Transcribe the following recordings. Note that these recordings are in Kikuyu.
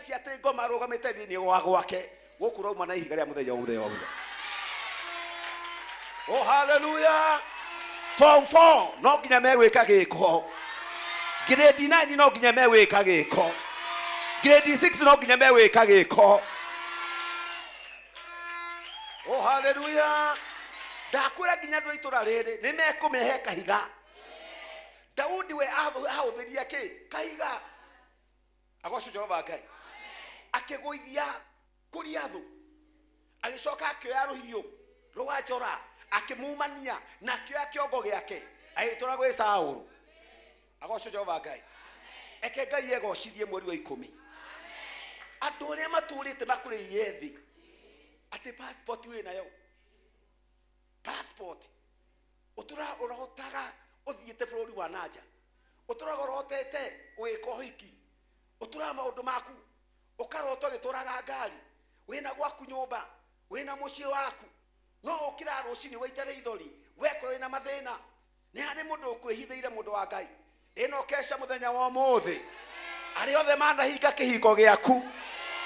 ici atĩ ngoma arũgamĩte thĩinĩ wa gwake gũkũ rauma na ihiga rĩa mũthenya wa mũthenya wa mũthenya. Oh, haleluya! Form 4 no nginya megwĩka gĩko, grade 9 no nginya megwĩka gĩko, grade 6 no nginya megwĩka gĩko. Oh, haleluya! Ndakwĩra nginya andũ a itũra rĩrĩ nĩ mekũmehe kahiga. Daudi we ahũthĩria kĩ kahiga. Agocwo Jehova Ngai. Akĩgũithia Goliathu, agĩcoka akĩoya rũhiũ rwa njora akĩmumania na akĩoya kĩongo gĩake agĩtwara gwĩ Saũlũ. Agocwo Jehova Ngai. Eke Ngai egocithie mweri wa 10. Andũ arĩa matũrĩte makũrĩire thĩ atĩ passport wĩ nayo, passport ũtũraga ũrotaga ũthiĩte bũrũri wa nanja, ũtũraga ũrotete ũgĩka ũhiki, ũtũraga maũndũ maku ũkarota ũgĩtwaraga ngari, wĩna gwaku nyũmba, wĩna mũciĩ waku, no ũkĩra rũcinĩ waita rĩithori wekora wĩna mathĩna. Nĩ harĩ mũndũ ũkwĩhithĩire, mũndũ wa Ngai. Ĩno keca mũthenya wa ũmũthĩ, arĩa othe manahinga kĩhingo gĩaku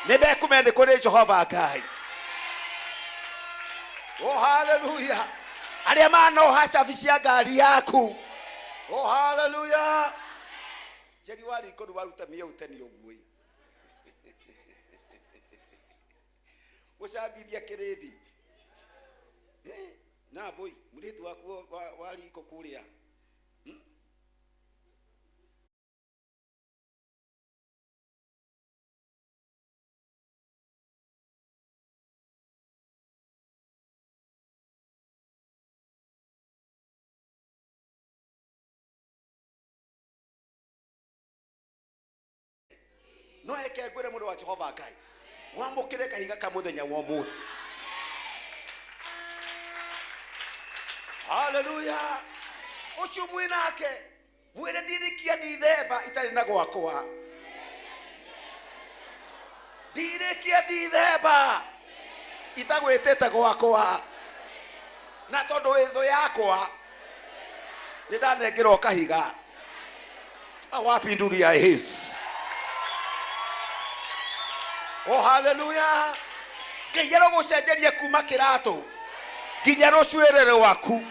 nĩ mekũmenya nĩ kũrĩ Jehova Ngai. Oh, haleluya! Arĩa manoha cabi cia ngari yaku. Oh, haleluya! Njeri wa riko rĩu waruta mĩeuteni ũguo ĩ. Gũcambithia kĩrĩndĩ. Eh, na mbũi mũirĩtu waku wa riko kũrĩa. No eke ngwĩre mũndũ wa Jehova Ngai wamũkĩre kahiga ka mũthenya wa ũmũthĩ. Haleluya! Ũcio mwĩ nake mwĩre ndirikia ndithemba itarĩ na gwakwa, ndirikia ndithemba itagwĩtĩte gwakwa, na tondũ wĩ thũ yakwa nĩ ndanengerwo kahiga. Awapindulia his. Oh, haleluya! Ngai arogũcenjeria kuma kĩratũ nginya rũcuĩrĩ rwaku.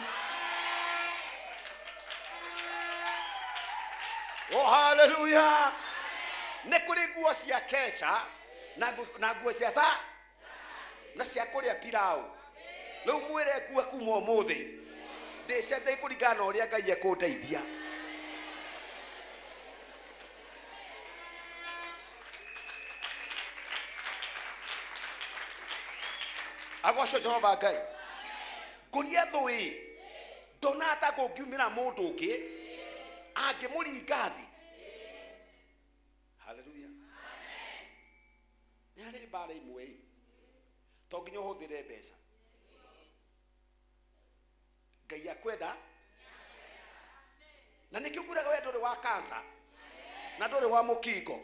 Oh, haleluya! Nĩ kũrĩ nguo cia keca na nguo cia sa na cia kũrĩa pilau. Rĩu mwĩre ngue kuma ũmũthĩ ndĩcenjagia kũringana na ũrĩa Ngai ekũndeithia. Agocwo Jehova Ngai. Goliathũ ĩ ndonaga ta kũngiumĩra mũndũ ũngĩ angĩmũringa thĩ. Haleluya. Nĩ harĩ mbara imwe ĩ to nginya ũhũthĩre mbeca. Ngai akwenda, na nĩkĩo ngwĩraga we ndũrĩ wa kansa na ndũrĩ wa mũkingo.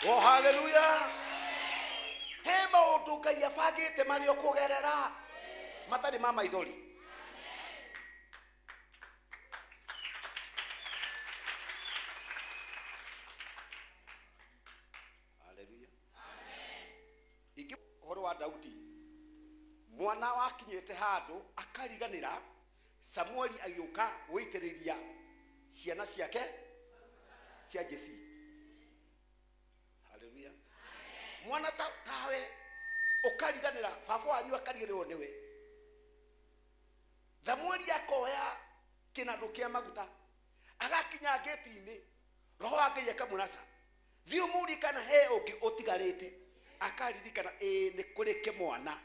Oh, haleluya! He maũndũ Ngai abangĩte marĩa ũkũgerera matarĩ ma maithori. Haleluya. Ingĩ ũhoro wa Daudi, mwana wakinyĩte handũ akariganĩra, Samueli agĩũka gũitĩrĩria ciana ciake cia Jesi. Haleluya. Mwana tawe ũkariganĩra, baba wanyu akariganĩrwo nĩwe. Samueli akoya kĩnandũ kĩa maguta agakinya ngĩti-inĩ, roho wa Ngai akamũraca, thiĩ ũmũrie kana he ũngĩ ũtigarĩte. Akaririkana ĩĩ nĩ kũrĩ kĩmwana,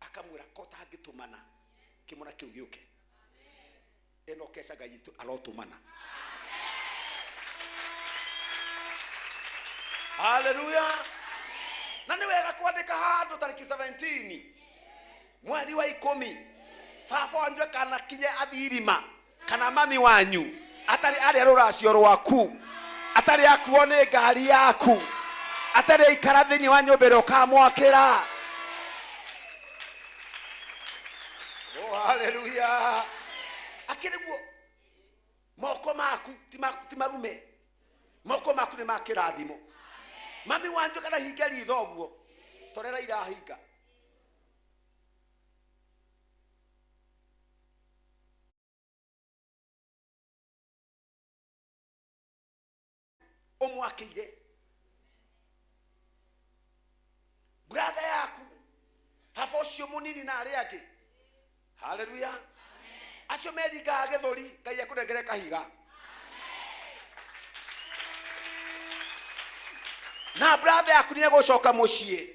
akamwĩra ko tangĩtũmana kĩmwana kĩu gĩũke. Ĩno keca Ngai witũ arotũmana. Haleluya. Na nĩ wega kwandĩka handũ tarĩki 17 mweri wa 10, baba wanyu akanakinye athiĩ irima kana mami wanyu atarĩ arĩa rũracio rwaku, atarĩ akuo nĩ ngari yaku, atarĩ aikara thĩinĩ wa nyũmba ĩrĩa ũkamwakĩra. Oh, haleluya. Hakĩrĩ guo moko maku ti marume, moko maku nĩ ma kĩrathimo. Mami wanyu kana hinga ritho ũguo torera irahinga. Ũmwakĩire brother yaku, baba ũcio mũnini na arĩa angĩ. Haleluya. Acio meringaga gĩthũri, Ngai akũnengere kahiga. Na brother yaku nĩ egũcoka mũciĩ,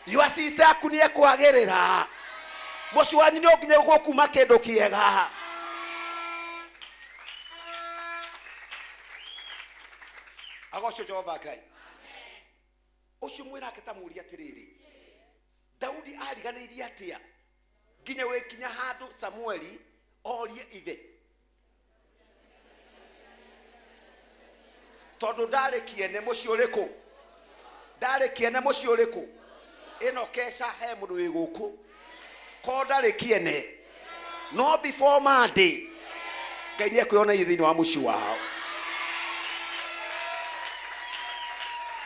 your sister yaku nĩ ekwagĩrĩra, mũciĩ wanyu nĩ ũnginya gũkuma kĩndũ kĩega. Agocwo Jehova Ngai. Ũcio mwĩrake ta mũũria atĩrĩrĩ, Daudi ariganĩirie atĩa nginya wĩkinya handũ Samueli orie ithe, tondũ ndarĩ kĩene mũciĩ ũrĩkũ, ndarĩ kĩene mũciĩ ũrĩkũ. Ĩno keca he mũndũ wĩ gũkũ ko ndarĩ kĩene, no before Monday Ngai nĩ ekwĩonania thĩinĩ wa mũciĩ wao.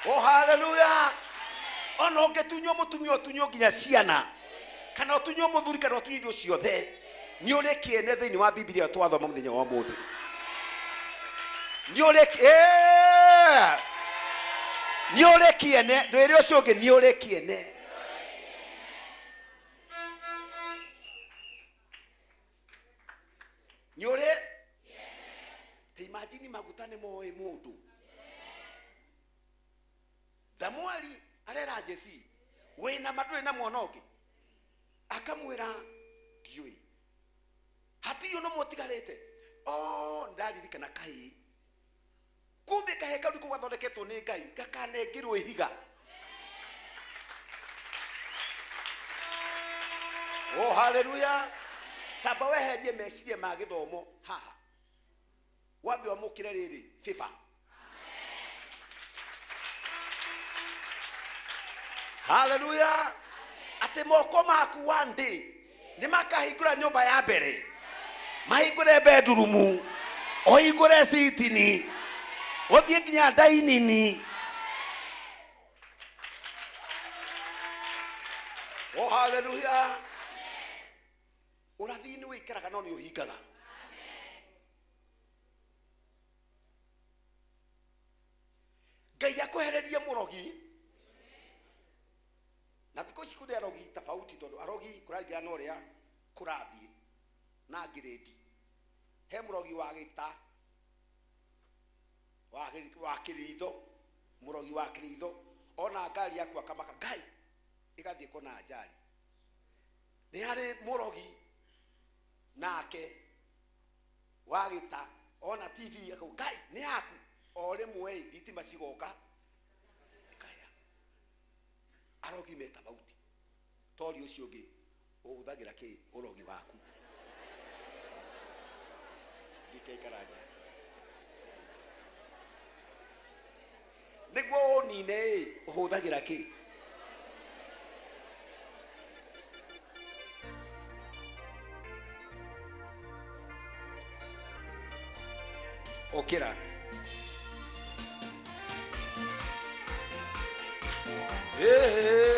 Oh, haleluya. Ona ũngĩtunywo mũtumia, ũtunywo nginya ciana, kana ũtunywo mũthuri, kana ũtunywo indo ciothe, nĩ ũrĩ kĩene thĩinĩ wa Bibilia twathoma mũthenya wa ũmũthĩ. Nĩ ũrĩ nĩ ũrĩ kĩene, ndwĩre ũcio ũngĩ nĩ ũrĩ kĩene. Nĩ ũrĩ ta imagine maguta nĩ moĩ mũndũ. Samueli arera Jesi wĩna ma ndũrĩ na mwana ũngĩ, akamwĩra ndiũĩ, hatirĩ ũndũ ũmwe ũtigarĩte. Oh, ndaririkana kahĩĩ, kumbe kahĩĩ kau nĩko gathondeketwo nĩ Ngai gakanengirwo ihiga. Oh, haleluya. Tamba weherie meciria ma gĩthomo haha, wambe wamũkĩre rĩrĩ favor. Haleluya. Atĩ moko maku one day nĩ makahingũra nyũmba ya mbere, mahingũre bedroom, ũhingũre sitini, ũthiĩ nginya dainini. Oh, haleluya. Ũrathi-inĩ ũikaraga no nĩ ũhingaga. Ngai akwehererie mũrogi. Na thikũ ici kũrĩ arogi tofauti, tondũ arogi kũraringana na ũrĩa kũrathiĩ na ngirĩndi. He mũrogi wa gĩta wa kĩritho, mũrogi wa kĩritho ona ngari yaku akamaka ngai ĩgathiĩ kona ajali. Nĩ harĩ mũrogi nake wa gĩta ona TV akauga ngai nĩ yaku, o rĩmwe ĩ thitima cigoka ikaya. Arogi me tofauti, tori ũcio ũngĩ ũhũthagĩra kĩ ũrogi waku ndikaikara nja nĩguo ũnine ĩ ũhũthagĩra kĩ. Ũkĩra. Hey.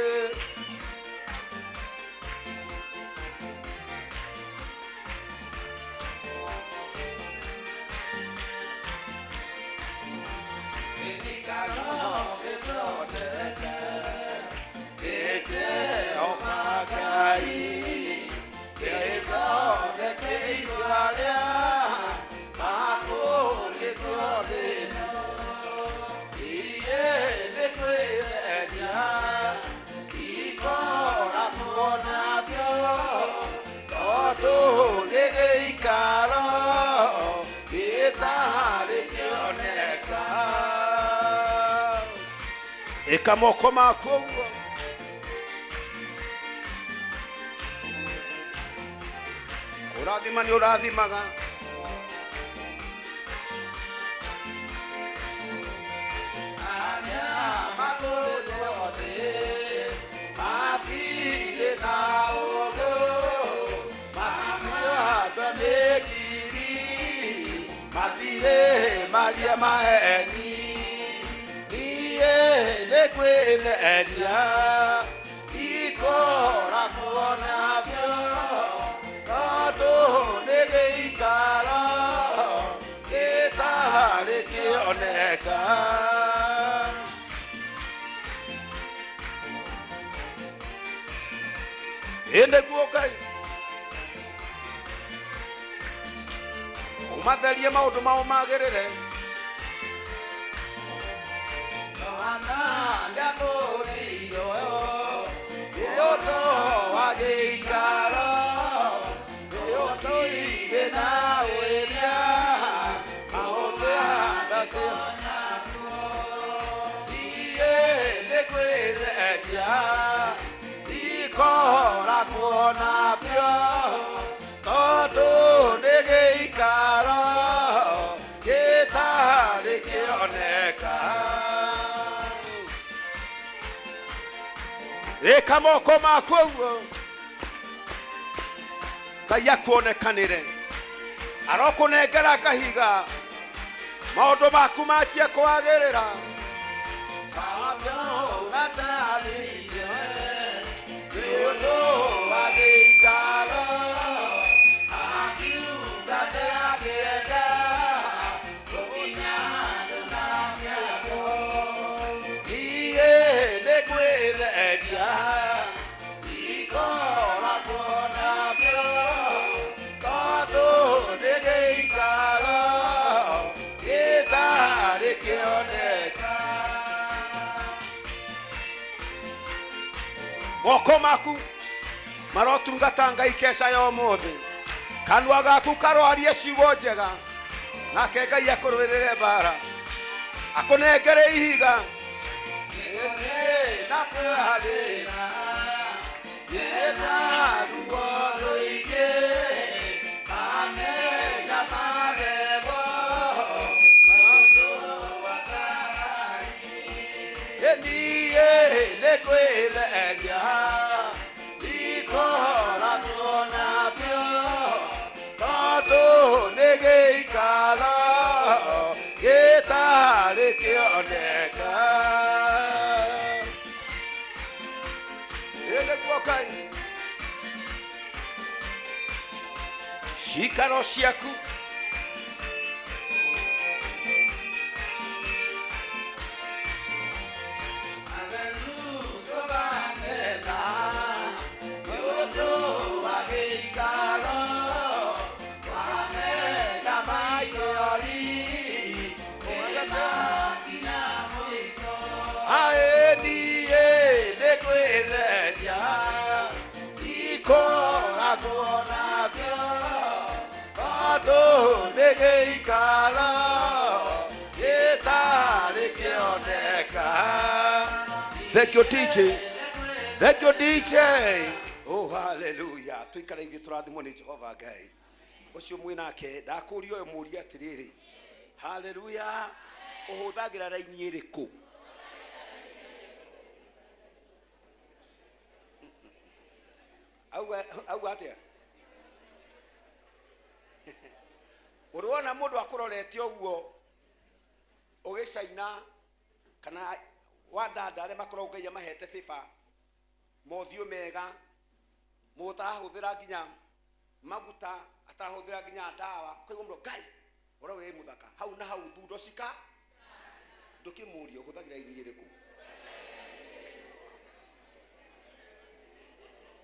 Ĩka moko maku ũguo. Kũrathima nĩ ũrathimaga. Arĩa matũũrĩte thĩ matirĩ na ũũgĩ, matuĩtwo nĩ kiri. maria maheni niĩ nĩ kwĩtheria ikoragwo nabio tondũ nĩ gĩikaro gĩtarĩ kĩoneka. Ĩ nĩguo Ngai ũmatherie maũndũ mao magĩrĩre. Yohana nĩathũririo nĩ ũndũ wa gĩikaro gĩũtũire na ũrĩa maũndũ ndakĩonagwo. Niĩ nĩ kwĩtheria ikoragwo nabio tondũ nĩ gĩikaro gĩtarĩ kĩoneka. Ĩka moko maku ũguo Ngai akuonekanĩre, arokũnengera kahiga maũndũ maku manjie kwagĩrĩra. Nĩ ũndũ wa gĩikaro akiuga ndagĩenda gũkinya handũ na mĩago. Niĩ nĩ kwĩtheria ikoragwo nabio tondũ nĩ gĩikaro gĩtarĩ kĩoneka. Moko maku marotungata Ngai keca ya ũmũthĩ, kanua gaku karoarie ciugo njega, nake Ngai akũrũĩrĩre mbara, akũnengere ihiga. Na kwĩharĩra ĩna ruo rũingĩ mamenya marego maũndũ wakarari. Niĩ nĩ kwĩtheria ikoragwo nabio tondũ nĩ gĩikaro gĩtarĩ kĩoneka. Ĩ nĩguo Ngai cikaro ciaku nĩ ũndũ wa gĩikaro wamenya maithori aĩ niĩ nĩ kwĩtheria ikoragwo nabio tondũ nĩ gĩikaro gĩtarĩ kĩoneka. Thank you, DJ. Thank you, DJ. Oh, hallelujah. Tuikare ithuĩ tũrathimwo nĩ Jehova Ngai. Ũcio mwĩ nake ndakũria ũyũ mũrie atĩrĩrĩ. Hallelujah. Ũhũthagĩra raini ĩrĩkũ? Auga atĩa? Ũrona mũndũ akũrorete ũguo ũgĩcaina kana wandanda arĩa makoragwo Ngai amahete favor mothiũ mega mũndũ ũtarahũthĩra nginya maguta atarahũthĩra nginya ndawa koguo mũndũ Ngai ũrĩa wĩ mũthaka hau na hau thundo cika ndũkĩmũrie ũhũthagĩra raini ĩrĩkũ.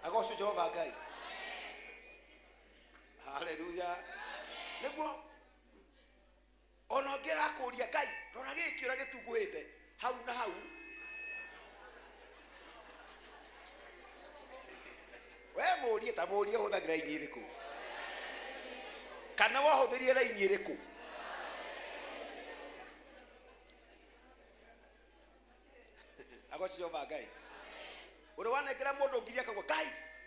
Agocwo Jehova Ngai. Hallelujah. Nĩguo ona ũngĩ agakũria Ngai rora gĩkĩ ũrĩa gĩtunguhĩte hau na hau we mũrie ta mũrie ũhũthagĩra raini ĩrĩkũ kana wahũthĩrie raini ĩrĩkũ. Agocwo Jehova Ngai. Ũrĩ wanengera mũndũ ngiri akauga Ngai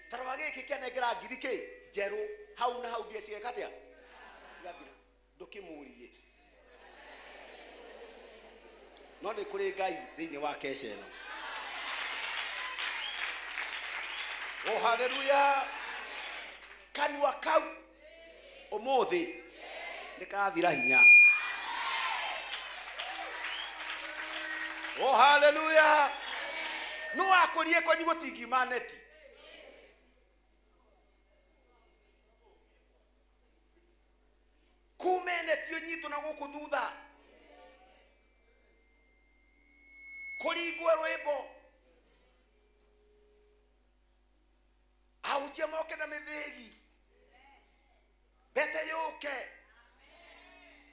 ta rora gĩkĩ kĩanengera ngiri kĩ njerũ hau na hau mbia cigeka atĩa cigathira. Ndũkĩmũrie no nĩ kũrĩ Ngai thĩinĩ wa keca ĩno. Oh, hallelujah. Kanua kau ũmũthĩ nĩ karathira hinya. Oh, haleluya. No akũrie kwanyu gũtingiuma neti. Kume neti ũnyitwo na gũkũ thutha, kũringwo rwĩmbo, ahunjia moke na mĩthĩgi, mbete yũke,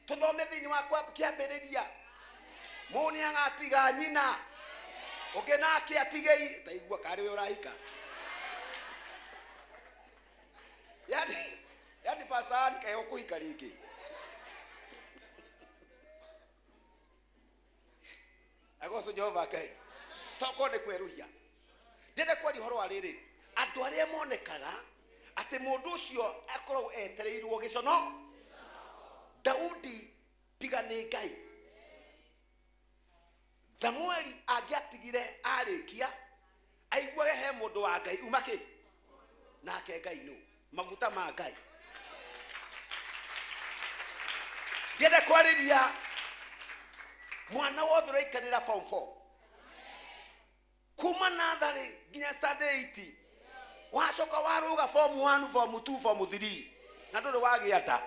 tũthome thĩinĩ wa kĩambĩrĩria, mũndũ nĩ agatiga nyina, ũngĩ nake atige taigua karĩ we ũrahika. Yani pastor kaĩ ũkũhika rĩngĩ. Agoco Jehova Ngai. Tokorwo nĩ kwerũhia, ndĩrenda kwaria ũhoro wa rĩrĩ, andũ arĩa monekaga atĩ mũndũ ũcio akoragwo etereirwo gĩcono. Daudi tiga nĩ Ngai, Samueli angĩatigire arĩkia aiguage he mũndũ wa Ngai uma kĩ nake Ngai nũ maguta ma Ngai. Ndĩrenda kwarĩria mwana wothe ũraikarĩra form 4 kuma natharĩ nginya standard 8, wacoka warũga form 1, form 2, form 3, na ndũrĩ wagĩa nda.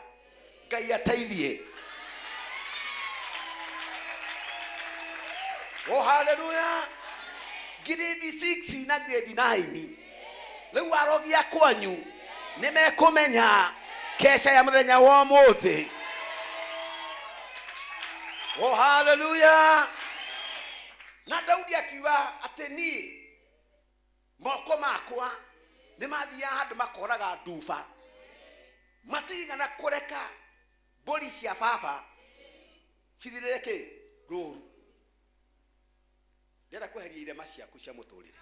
Ngai ateithie. Oh, haleluya. Grade 6 na grade 9, rĩu arogia kwanyu nĩ mekũmenya keca ya mũthenya wa ũmũthĩ. Oh, haleluya. Na Daudi akiuga atĩ niĩ moko makwa nĩ mathiaga handũ makoraga nduba, matigana kũreka mbũri cia baba cithirĩre kĩ rũru. Ndĩrenda kweheria irema ciaku cia mũtũrĩre.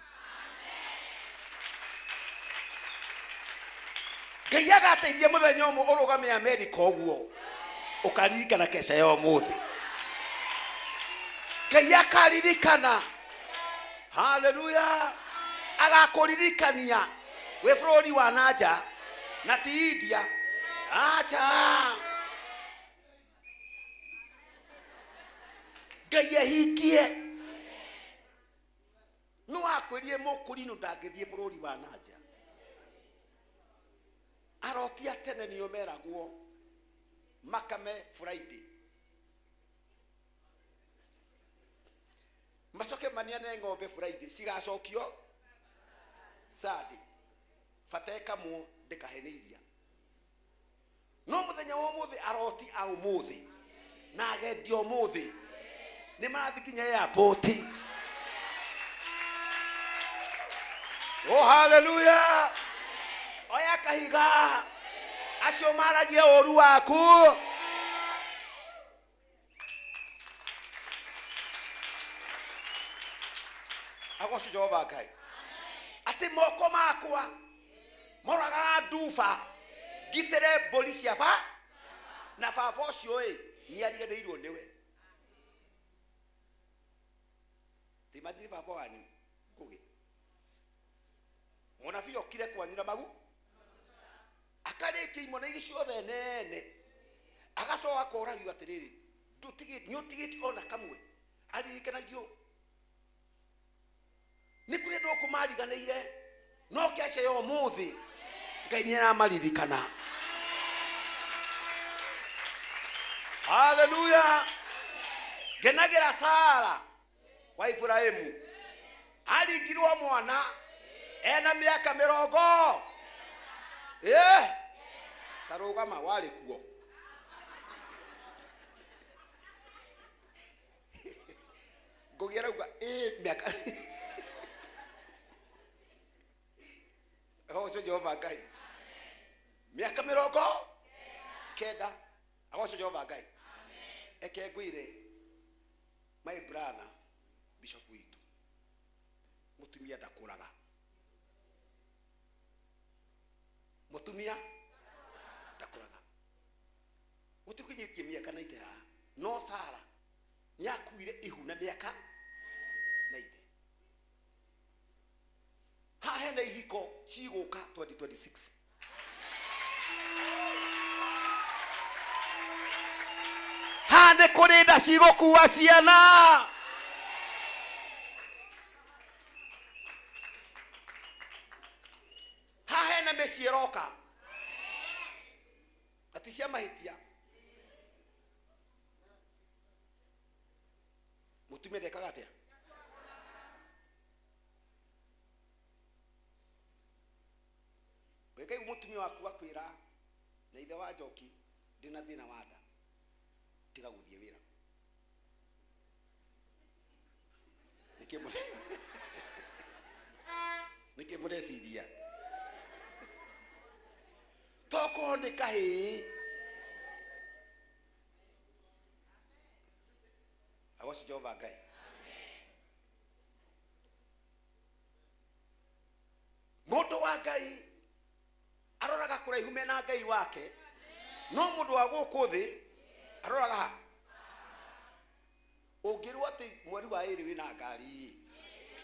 Ngai agateithia mũthenya ũmwe ũrũgame Amerika ũguo, ũkaririkana keca ya ũmũthĩ. Ngai akaririkana. Haleluya. Agakũririkania wĩ bũrũri wa nanja na ti India, acha. Ngai ahingie. No akwĩrie mũkũrinũ ndangĩthiĩ bũrũri wa nanja. Aroti a tene nĩo meragwo makame Friday, macoke maniane ng'ombe Friday, cigacokio Sunday, bata ĩkamwo ndĩkahe nĩ iria. No mũthenya wa ũmũthĩ, aroti a ũmũthĩ na agendi ũmũthĩ nĩ marathiĩ nginya airport. Oh, haleluya. Oya kahiga, acio maragia ũru waku. Agoco Jehova Ngai atĩ moko makwa moragaga nduba, ngitĩre mbũri cia ba na baba ũcio ĩ nĩ ariganĩirwo nĩwe. Imagine baba wanyu Ngũgĩ mũnabii okire kwanyu na magu, akarĩkia imwana iria ciothe nene, agacoka akoragio atĩrĩrĩ, nĩ ũtigĩte ona kamwe aririkanagio. Nĩ kũrĩ andũ gũkũ mariganĩire, no keca ya ũmũthĩ Ngai nĩ aramaririkana. Haleluya. Ngenagĩra Sara wa Iburahĩmu aringirwo mwana ena mĩaka 90. Ta rũgama warĩ kuo. Ngũgĩ arauga ĩ mĩaka. Agoco Jehova Ngai. Mĩaka 90. Agoco Jehova Ngai. Eke ngwĩre, my brother bishop witũ, mũtumia ndakũraga, mũtumia ndakũraga. Gũtikinyĩtie mĩaka 90 haha, no Sara nĩakuire ihu na mĩaka 90. Haha hena ihiko cigũka 2026. Haha nĩ kũrĩ nda cigũkua ciana. Ena mĩciĩ ĩroka na ti cia mahĩtia. Mũtumia ndekaga atĩa? Wĩkaigua mũtumia waku akwĩra na ithe wa njoki ndĩna thĩna wa nda, tiga gũthiĩ wĩra. Nĩkĩ mũreciria? Tokorwo nĩ kahĩĩ. Agoci Jehova Ngai. Mũndũ wa Ngai aroraga kũraihu mena Ngai wake, no mũndũ wa gũkũ thĩ aroraga ha. Ũngĩrwo atĩ mweri wa ĩrĩ wĩna ngari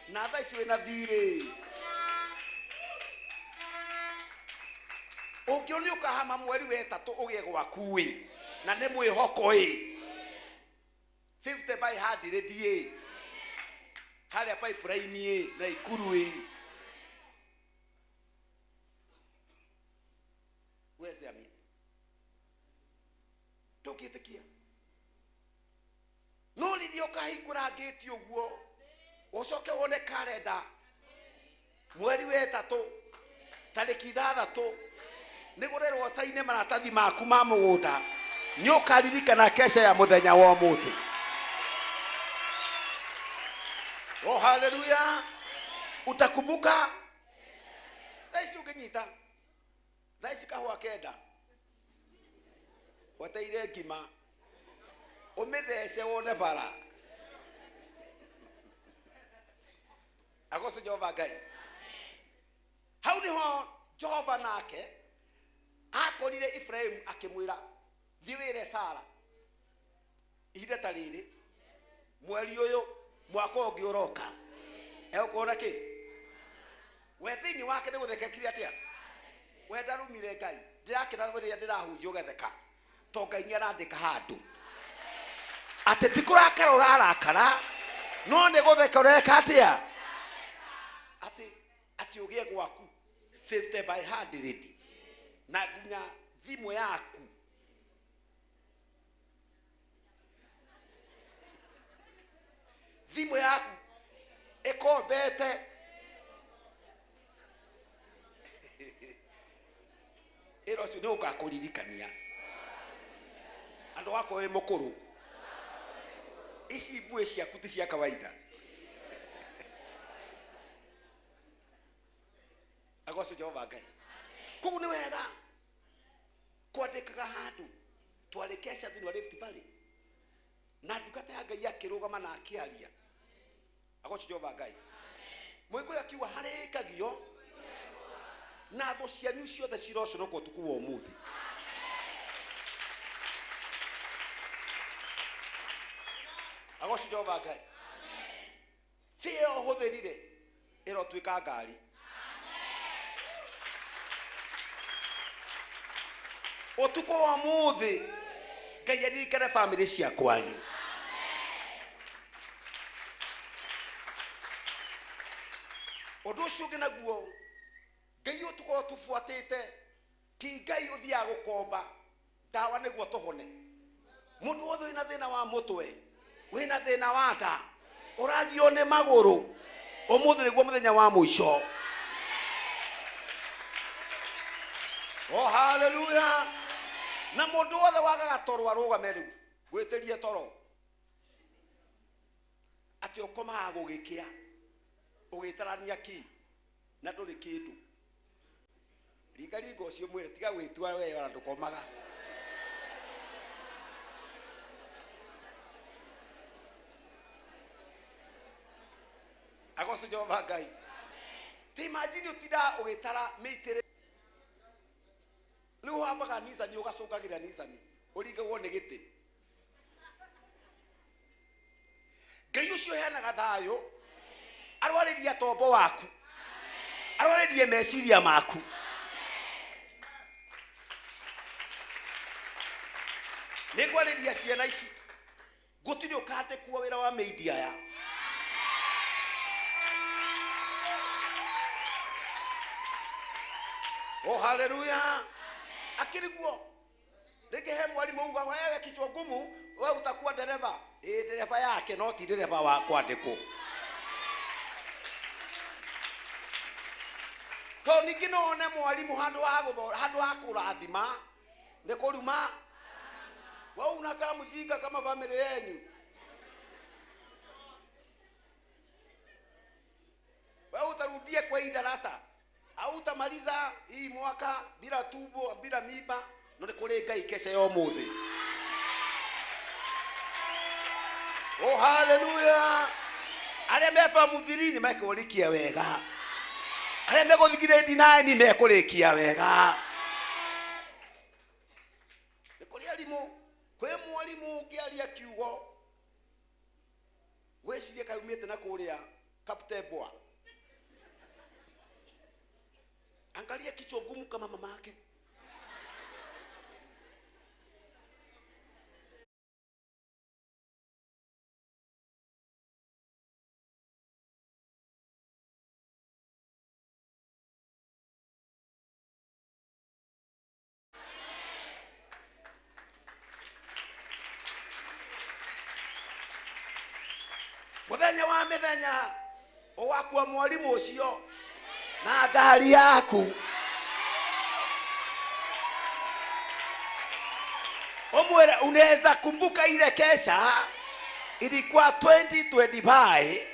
na thaa ici wĩna thirĩ, ũngĩrwo nĩ ũkahama mweri wa ĩtatũ ũgĩe gwaku ĩ, na nĩ mwĩhoko ĩ, 50 by 100 ĩ, harĩa pipeline ĩ, na ikuru ĩ, weze ami ndũngĩtĩkia. No rĩrĩa ũkahingũra ngĩti ũguo ũcoke wone karenda mweri wa ĩtatũ tarĩki 6 nĩgũrerwo caine maratathi maku ma mũgũnda, nĩ ũkaririkana kesha ya mũthenya wa ũmũthĩ. Oh, haleluya! Utakumbuka. Thaa ici ũngĩnyita thaa ici kahũa kenda weteire ngima ũmĩthece wone bara. Agoco Jehova Ngai. Hau niho Jehova nake akorire Ibrahim akĩmwĩra thiĩ wĩre Sara ihinda ta rĩrĩ mweri ũyũ mwaka ũngĩ ũroka egũkorwo na kĩ. We thĩinĩ wake nĩ gũthekekire atĩa? We ndarumire Ngai. Ndĩrakena rĩrĩa ndĩrahunjia ũgetheka, to Ngai nĩ arandĩka handũ atĩ ti kũrakara ũrarakara, no nĩ gũtheka ũreka atĩa? Atĩ ũgĩe gwaku 50 by 100 na nginya thimũ yaku thimũ yaku ĩkombete ĩra ũcio nĩ ũgakũririkania andũ akwa wĩ mũkũrũ, ici mbuĩ ciaku ti cia kawaida. Agoco Jehova Ngai. Koguo nĩ wega kwandĩkaga handũ. Twarĩ kesha thĩinĩ wa Rift Valley na ndungata ya Ngai akĩrũgama na akĩaria. Agoco Jehova Ngai. Mũgĩkũyũ akiuga harĩkagio na thũ cianyu ciothe ciroconoka ũtukũ wa ũmũthĩ. Agoco Jehova Ngai. Thĩ ĩyo ũhũthĩrire ĩrotuĩka ngari. Ũtukũ wa ũmũthĩ Ngai aririkane bamĩrĩ cia kwanyu. Ũndũ ũcio ũngĩ naguo Ngai ũyũ tũkorwo tũbuatĩte ti Ngai ũthiaga gũkomba ndawa nĩguo tũhone. Mũndũ wothe wĩna thĩna wa mũtwe, wĩna thĩna wa nda, ũragio nĩ magũrũ, ũmũthĩ nĩguo mũthenya wa mũico. Oh, haleluya! Na mũndũ wothe wagaga toro arũgame rĩu, gwĩtĩrie toro atĩ ũkomaga gũgĩkĩa ũgĩtarania ki na ndũrĩ kĩndũ. Ringaringa ũcio mwĩre tiga gwĩtua we ona ndũkomaga. Agoco Jehova Ngai. Ti imagine ũtindaga ũgĩtara mĩitĩrĩ. Rĩu ũhambaga nicani ũgacũngagĩra nicani ũringagwo nĩ gĩtĩ. Ngai ũcio ũheanaga thayũ arwarĩria tombo waku, arwarĩrie meciria maku. Nĩ ngwarĩria ciana ici, gũtirĩ ũkandĩkwo wĩra wa media aya. Oh haleluya. Akiriguo rĩngĩ he mwarimũ uga wewe kichwa ngumu, we utakuwa dereva. Ĩ dereva yake no ti dereva wa kwandĩkwo. To ningĩ no one mwarimũ handũ ha handũ ha kũrathima nĩ kũruma. Wewe unakaa mjinga kama familia yenyu. Wewe utarudia kwa hii darasa au utamaliza hii mwaka bila tubo bila miba. No nĩ kũrĩ Ngai kesha ya ũmũthĩ. Oh haleluya. Arĩa me form 3 nĩ mekũrĩkia wega. Arĩa megũthiĩ grade 9 nĩ mekũrĩkia wega. Nĩ kũrĩ arimũ, kwĩ mwarimũ ũngĩaria kiugo wĩcirie kaumĩte na kũrĩa Kaptembwa. Angalia kichwa gumu kama mamake. Muthenya wa mithenya ũgakua mwarimu ũcio na ngari yaku. Umwere unaweza kumbuka ile kesha ilikuwa 2025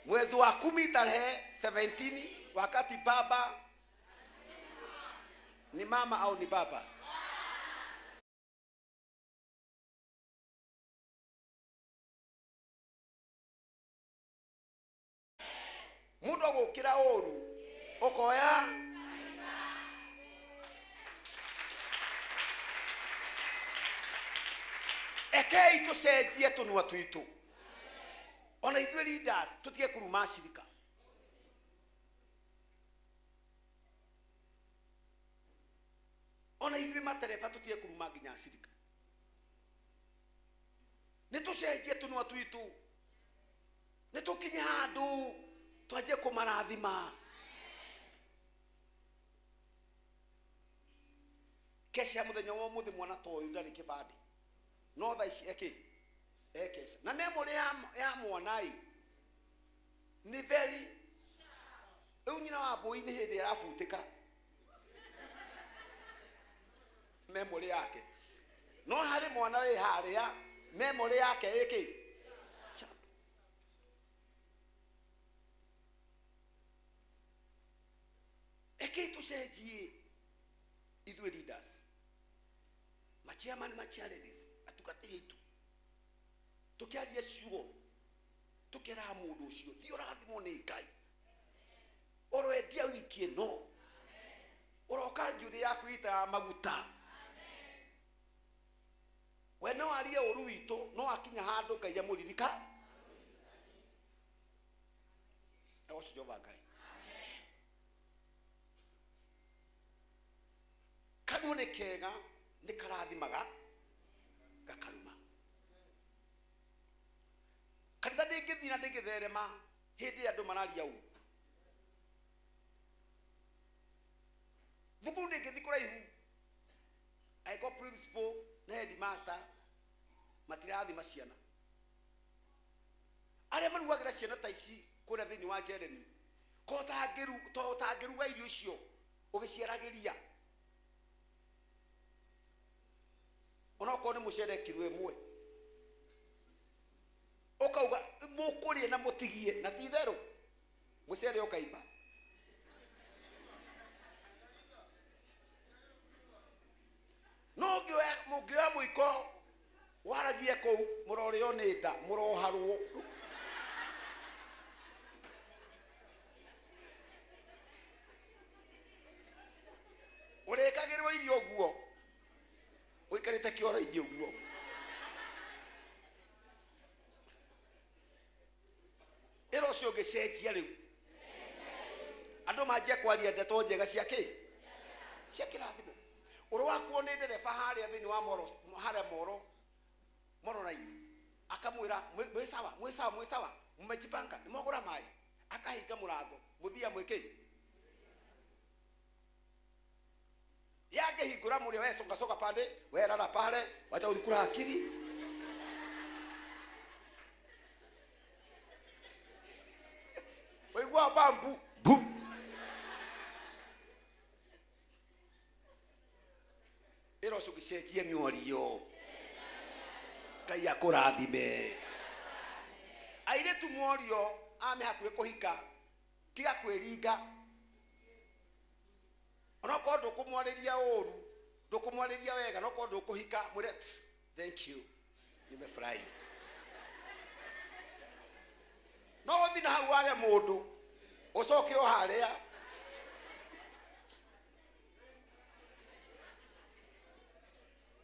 mwezi wa 10 tarehe 17, wakati baba ni mama au ni baba. Mundu agukira uru ukoya ekei tucenjie tunua twitu. Ona ithuĩ leaders tutige kuruma cirika. Ona ithuĩ matereba tutige kuruma nginya cirika. Nĩ tucenjie tunua twitu, nĩ tukinye handũ twanjie kũmarathima. Kesha muthenya wa ũmũthĩ mwana ta ũyũ ndarĩ kĩbandĩ, no thaa ici eke ekesha na memory ya mwana ĩ nĩ very. Rĩu nyina wa mbũi nĩ hĩndĩ arabutĩka memory yake, no harĩ mwana wĩ harĩa memory yake ĩkĩ. Ekei tucenjie ithuĩ leaders, machairman, machairladies, atungatĩri aitũ, tũkĩaria ciugo tũkeraga mũndũ ũcio thiĩ ũrathimwo nĩ Ngai, ũroendia wiki ĩno, ũroka njuĩrĩ yaku ĩitaga maguta. We no arie ũru witũ, no akinya handũ Ngai amũririka. Agoco Jehova Ngai. Kanua nĩ kega, nĩ karathimaga gakaruma. Kanitha ndĩngĩthiĩ na ndĩngĩtherema hĩndĩ ĩrĩa andũ mararia ũru. Thukuru ndĩngĩthiĩ kũraihu angĩkorwo principal na headmaster matirathima ciana. Arĩa marugagĩra ciana ta ici kũrĩa thĩinĩ wa Jeremy, ko ũtangĩruga irio icio ũgĩciaragĩria, onokorwo nĩ mũcere kiro ĩmwe ũkauga mũkũrĩe na mũtigie, na ti itherũ mũcere ũkaimba. No mũngĩoya mũiko waragie kũu mũrorĩo nĩ nda, mũroharwo. Ũrĩkagĩrwo irio ũguo ũikarĩte kĩoro-inĩ ũguo. Ĩra ũcio ũngĩcenjia rĩu andũ manjie kwaria ndeto njega cia kĩ, cia kĩrathimo. Ũrĩ wakuo nĩ ndereba harĩa thĩinĩ wa Moro, harĩa Moro, Moro line, akamwĩra mwĩ sawa, mwĩ sawa, mwĩ sawa, mmejipanga, nĩ mwagũra maĩ. Akahinga mũrango, mũthia mwĩkĩ. Yangĩhingũra mũrĩo we songa songa pande, we rara pale, wacha ulikula akili. Waigua bambu bu. Ĩro ũgĩcenjie mĩario. Ngai akũrathime. Airĩtu morio ame hakuhĩ kũhika, tiga kwĩringa. Onokorwo ndũkũmwarĩria ũru, ndũkũmwarĩria wega, nokorwo ndũkũhika, mwĩre thank you, nimefurahi. No ũthiĩ na hau wage mũndũ, ũcoke o harĩa.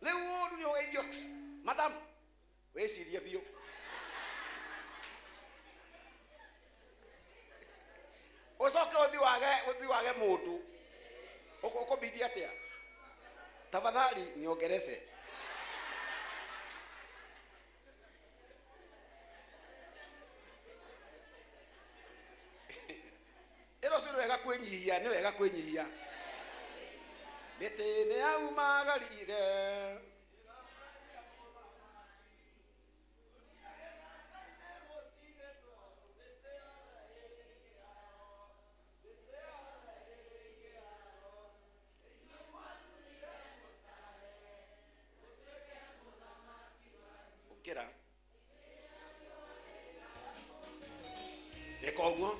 Rĩu ũru nĩ ũgeithio, madam, wĩcirie biũ. Ũcoke ũthiĩ wage mũndũ. Ũkũbidi atĩa? Tafadhali niongereze. Ĩro ũcio nĩ wega kwĩnyihia, nĩ wega kwĩnyihia. Mĩtĩ nĩ yaumagarire. Ũkĩra. Ĩka ũguo.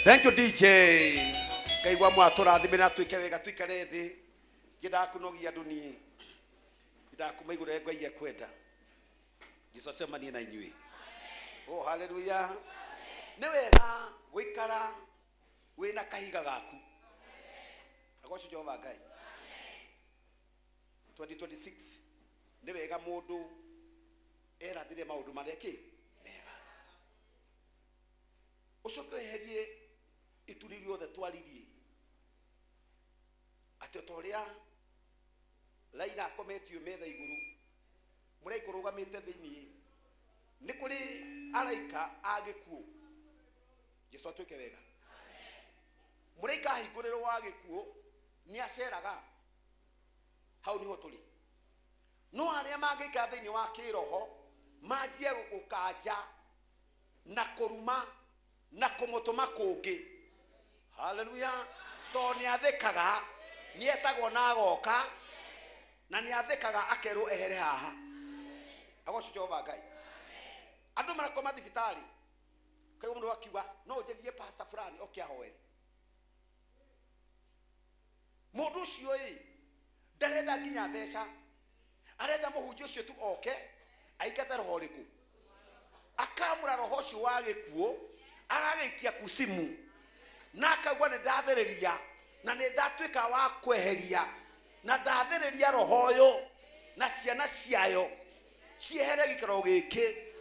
Thank you DJ. Ngai wa mwatũrathime na twĩke wega tuikare thĩ. Ngĩendaga kũnogia andũ niĩ. Ngĩendaga kũmaigũra Ngai ekwenda. Jesũ acemanie na inyuĩ. Oh hallelujah. Nĩ wega gũikara wĩna kahiga gaku. Agocwo Jehova Ngai. 2026 nĩ wega mũndũ erathire maũndũ marĩa kĩ mega. Ũcoke weherie ituri riothe twaririe atĩ o ta ũrĩa Raila akometio metha igũrũ, mũraika ũrũgamĩte thĩiniĩ, nĩ kũrĩ araika a gĩkuũ. Jesũ atuĩke wega. Mũraika ahingũrĩrwo wa gĩkuũ nĩ aceraga. Hau nĩho tũrĩ. No arĩa mangĩikara thĩiniĩ wa kĩroho manjie gũkanja na kũruma na kũmũtũma kũngĩ. Hallelujah. Tondũ nĩ athĩkaga, nĩ etagwo na agoka, na nĩ athĩkaga akerwo ehere haha. Agocwo Jehova Ngai. Andũ marakoma thibitarĩ, kaigua mũndũ akiuga no ũnjĩrire pastor fulani oke ahoere. Mũndũ ũcio ĩ ndarenda nginya mbeca, arenda mũhunjia ũcio tu oke aingate roho ũrĩkũ, akamũra roho ũcio wa gĩkuũ agagĩikia kusimu na akauga nĩ ndathĩrĩria na nĩ ndatuĩka wa kweheria na ndathĩrĩria roho ũyũ na ciana ciayo ciehere gĩikaro gĩkĩ.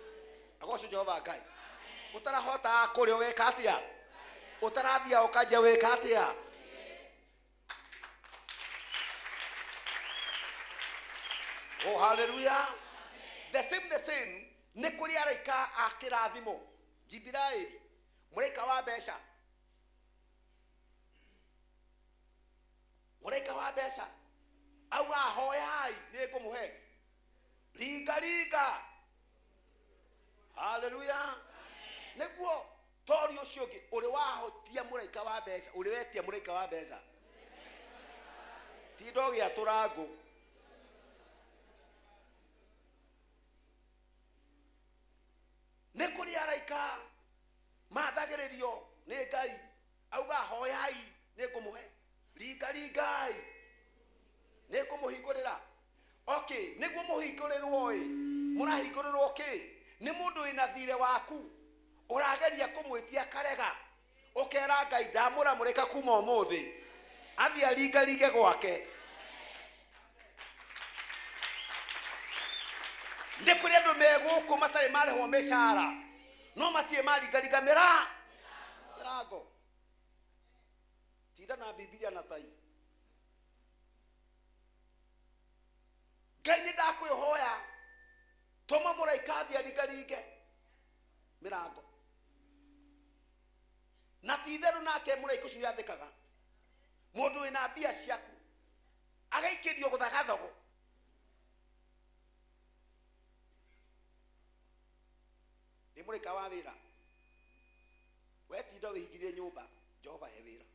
Agocwo Jehova Ngai. Ũtarahotaga kũrĩa ũgeka atĩa? Ũtarathia ũkanjia wĩka atĩa? Oh, hallelujah. The same nĩ kũrĩ araika a kĩrathimo. Jibiraeli, mũraika wa mbeca. Mũraika wa mbeca. Auga hoyai nĩ ngũmũhe. Ringa ringa. Hallelujah. Nĩguo tori ũcio ũngĩ ũrĩ wahotia mũraika wa mbeca, ũrĩ wetia mũraika wa mbeca. Ti ndogĩatũra ngũ. Nĩ kũrĩ araika mathagĩrĩrio nĩ Ngai, auga hoyai nĩ ngũmũhe, ringa ringai nĩ ngũmũhingũrĩra. Okay, nĩguo mũhingũrĩrwo ĩ, mũrahingũrĩrwo kĩ? Nĩ mũndũ wĩna thirĩ waku ũrageria kũmwĩtia karega, ũkera Ngai ndamũra mũraika kuma ũmũthĩ athiĩ aringaringe gwake. Nĩ kũrĩ andũ me gũkũ matarĩ marĩhwo mĩcara no matirĩ maringaringa mĩrango. Tinda na Bibilia na tai. Ngai nĩ ndakwĩhoya tũma mũraika athiĩ aringaringe mĩrango. Na ti itherũ nake mũraika ũcio nĩathĩkaga. Mũndũ wĩna mbia ciaku agaikĩrio gũthaga thogo. Nĩ mũraika wa wĩra. Wetinda wĩhingĩrie nyũmba, Jehova he wĩra.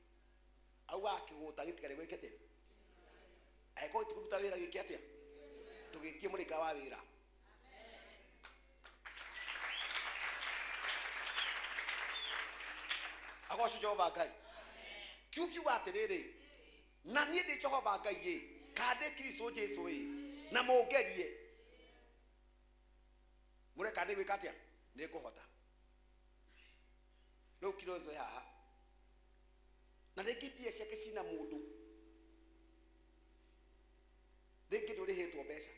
Auga akĩgũta gĩtikarĩ gwĩke atĩa? Angĩkorwo gĩtikũruta wĩra gĩke atĩa? Ndũgĩtie mũraika wa wĩra. Agocwo Jehova Ngai. Kiu kiuga atĩrĩrĩ, na niĩ ndĩ Jehova Ngai ĩ, kana ndĩ Kristo Jesu ĩ, na mũngerie. Mũreka ndĩ gwĩka atĩa? Nĩ ngũhota. Rĩu Kilonzo e haha. Na rĩngĩ mbia ciake cina mũndũ. Rĩngĩ ndũrĩhĩtwo mbeca.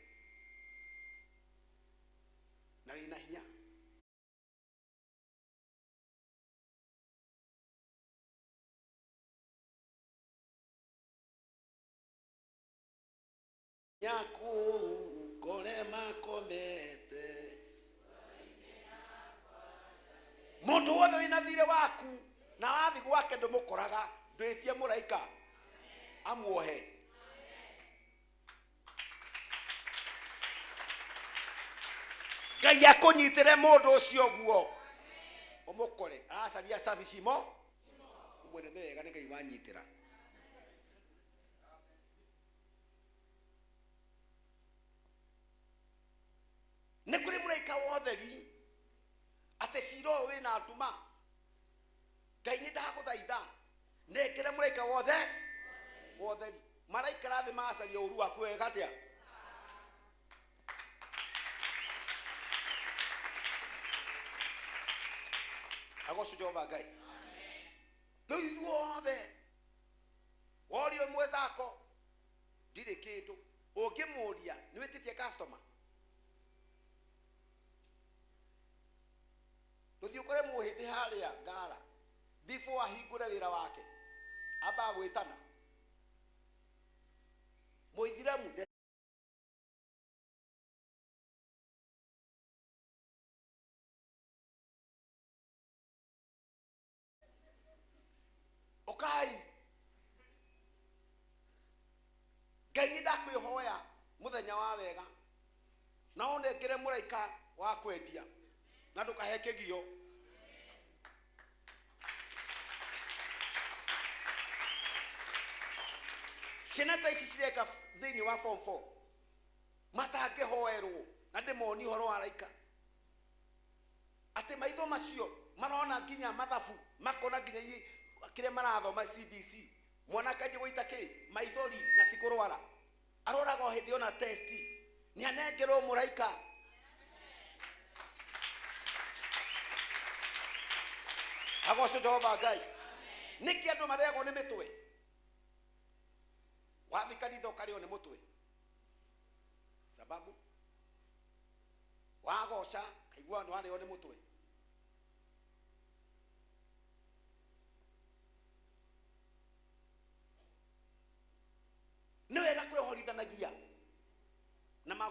Na wĩna hinya. Nyaku kore makomete. Mũndũ wothe wĩna thirĩ waku na wathi gwake ndũmũkoraga, ndwĩtie mũraika amuohe. Ngai akũnyitĩre mũndũ ũcio guo ũmũkore aracaria cabi cimo ũmwĩre nĩ wega nĩ Ngai wanyitĩra. Nĩ kũrĩ mũraika wotheri atĩ cira ũyũ wĩna nduma. Ngai nĩ ndagũthaitha nengere mũraika wothe wotheri. Maraikara thĩ magacaria ũru waku wega atĩa? Agocwo Jehova Ngai. Rĩu ithuothe worio mwezako ndirĩ kĩndũ ũngĩmũria nĩ wĩtĩtie customer. Ndũthiĩ ũkore mũhĩndĩ harĩa ngara before ahingũre wĩra wake ambaga gwĩtana mũithiramu. Ũkai Ngai nĩ ndakwĩhoya mũthenya wa wega na ũnengere mũraika wa kwendia na ndũkahe kĩgio. Ciana ta ici cireka thĩinĩ wa form 4 matangĩhoerwo na ndĩmonie ũhoro wa araika atĩ maitho macio marona nginya mathabu makona nginya kĩrĩa marathoma CBC. Mwana akanjia gũita kĩ maithori na ti kũrwara, aroraga o hĩndĩ ona test nĩ anengerwo mũraika. Agocwo Jehova Ngai. Nĩkĩ andũ marĩagwo nĩ mĩtwe? Wathiĩ kanitha ũkarĩo nĩ mũtwe sababu wagoca kaigua nĩ warĩo nĩ mũtwe.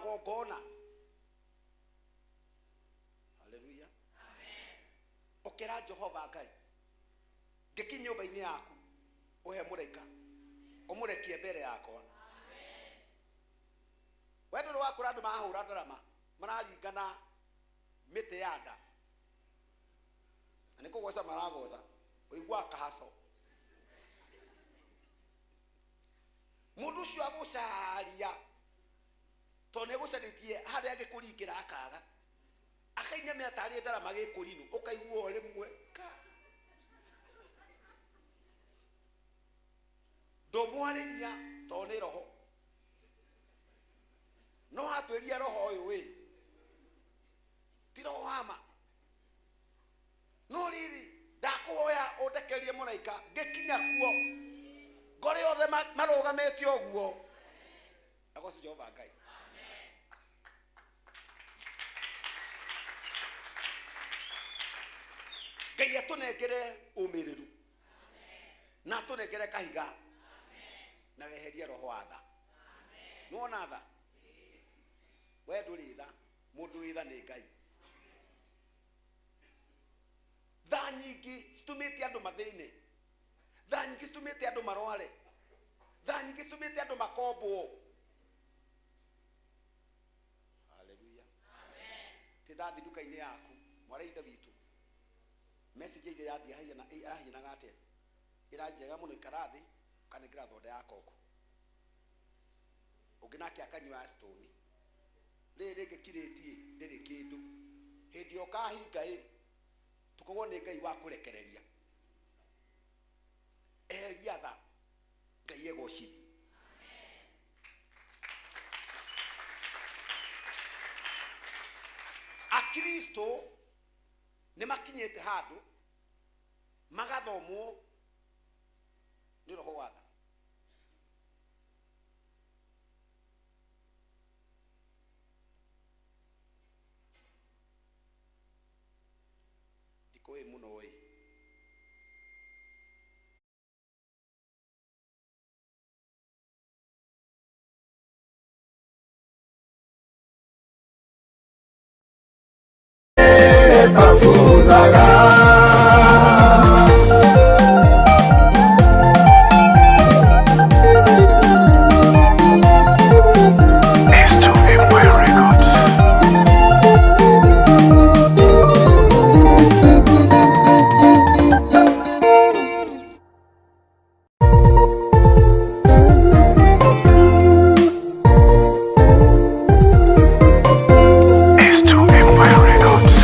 Magongona. Haleluya. Ũkĩra Jehova Ngai, ngĩkinya nyũmba-inĩ yaku, ũhe mũraika, ũmũrekie mbere yakwa. We ndũrĩ wakũra andũ marahũra ndarama, mararingana mĩtĩ ya nda. Na nĩ kũgoca maragoca, ũiguaga kahaco. Mũndũ ũcio agũcaria, tondũ nĩ agũcarĩtie harĩa angĩkũringĩra akaga. Akainamia tarĩ ndarama gĩkũrinũ, ũkaigua o rĩmwe ka. Ndũmwarĩria tondũ nĩ roho. No atwĩria roho ũyũ ĩ, ti roho wa ma. No rĩrĩ, ndakũhoya ũndekerie mũraika, ngĩkinya kuo, ngore othe marũgamĩte ũguo. Agoce Jehova Ngai. Ngai atũnengere ũmĩrĩru na atũnengere kahiga na weherie roho wa tha. Nĩwona tha? We ndũrĩ tha, mũndũ wĩ tha nĩ Ngai. Tha nyingĩ citũmĩte andũ mathĩne, tha nyingĩ citũmĩte andũ marware, tha nyingĩ citũmĩte andũ makombwo. Haleluya. Ti ndathi nduka-inĩ yaku, mwarĩ ithe witũ, message ĩrĩa ĩrathiĩ ĩrahianaga atĩa? Ĩranjega mũno, ikara thĩ, ũkanengera thonda ya koko. Ũngĩ nake akanyua ya stone. Rĩrĩ rĩngĩ kirĩti ndĩrĩ kĩndũ. Hĩndĩ ĩyo ũkahinga ĩ, tũkorwo nĩ Ngai wa kũrekereria. Eheria tha, Ngai egocithie. Akristo nĩ makinyĩte handũ magathomwo nĩ roho wa tha. Ndikũĩ mũno ĩ. Tabuthaga. S2 Empire Records. S2 Empire Records.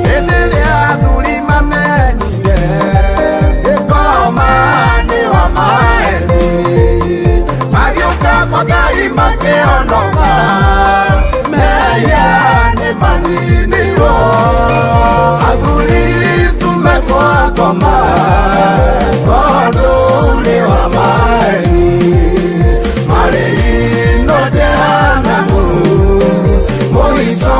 Hĩndĩ ĩrĩa athuri mamenyire gĩkoma nĩ wa maheni, magĩũka kwa Ngai makĩhonoka, mehia nĩ maninirwo. Athuri tume kwa ngoma, tondũ nĩ wa maheni, marĩ no Jehanamu, mũico.